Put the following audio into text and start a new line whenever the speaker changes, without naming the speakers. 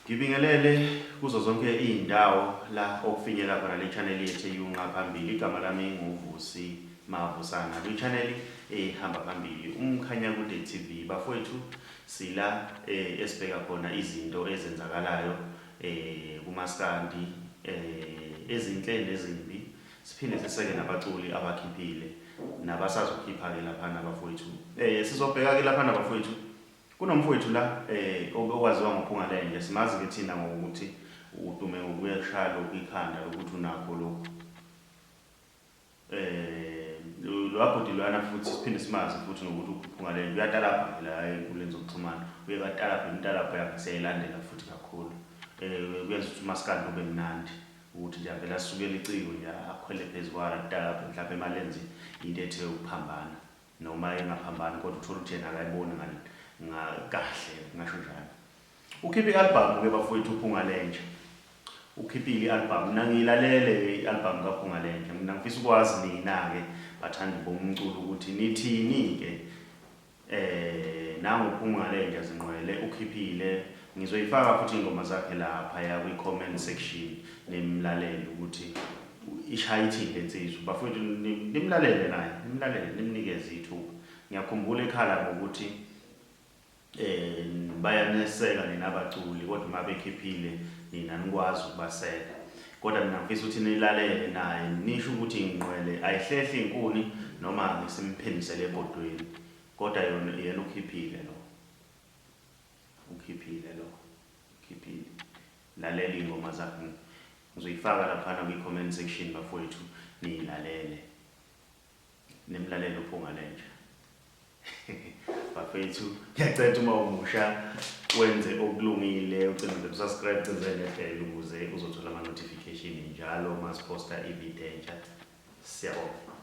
Ngibingelele kuzo zonke izindawo la okufinyela khona le channel yethu eyunqa phambili. Igama lami nguVusi Mavusana kwi channel ehamba phambili uMkhanyakude TV. Bafowethu sila eh, esibheka khona izinto ezenzakalayo eh kumaskandi eh ezinhle nezimbi siphinde seseke nabaculi abakhiphile nabasazokhipha ke laphana bafowethu. Eh sizobheka ke laphana bafowethu. Kunomfowethu la eh owaziwa ngoPhungalenja simazi ke thina ngokuthi udume ngokuya kushaya lokhu ikhanda lokuthi unakho lokhu. Eh lo bhuti lwana futhi siphinde simazi futhi nokuthi uPhungalenja uyatalabha ke la enkundleni zokuxhumana. Uye katalabha imitalabho yakhe siyayilandela futhi kakhulu. Eh kuyenza ukuthi umaskandi ube mnandi ukuthi nje avele asukele iciko nje akhwele phezu kwalo atalabhe mhlawumbe emalenze into ethe ukuphambana. Noma engaphambani kodwa uthole ukuthi yena akayiboni kahle ngasho njalo. Ukhiphe i-albhamu ke bafowethu uPhungalenja. Ukhiphile i-albhamu. Mina ngiyilalele i-albhamu kaPhungalenja. Mina ngifisa ukwazi nina-ke bathandi bomculo ukuthi nithini-ke eh nangu uPhungalenja zinqwele ukhiphile ngizoyifaka futhi ingoma zakhe lapha ya kwi-comment section nimlalele ukuthi Ishaya ithini le nsizwa bafowethu nimlalele naye nimlalele nimnikeze ithuba ngiyakhumbula ekhala ngokuthi eh bayaneseka nina abaculi kodwa uma bekhiphile nina nikwazi ukubaseka kodwa mina ngifisa ukuthi nilalele naye nisho ukuthi ingqwele ayihlehli inkuni noma ngisimphindisele ebhodweni kodwa yona yena ukhiphile lo ukhiphile lo ukhiphile lalela iy'ngoma zakhe Ngizoyifaka laphana kwi comment section bafowethu niyilalele. Nimlalele uPhunga Lenja. Bafethu ngiyacela uma umusha wenze okulungile ucindezele usubscribe ucindezele nebell ukuze uzothola ama notification njalo uma siposta ivideo entsha. Siyabonga.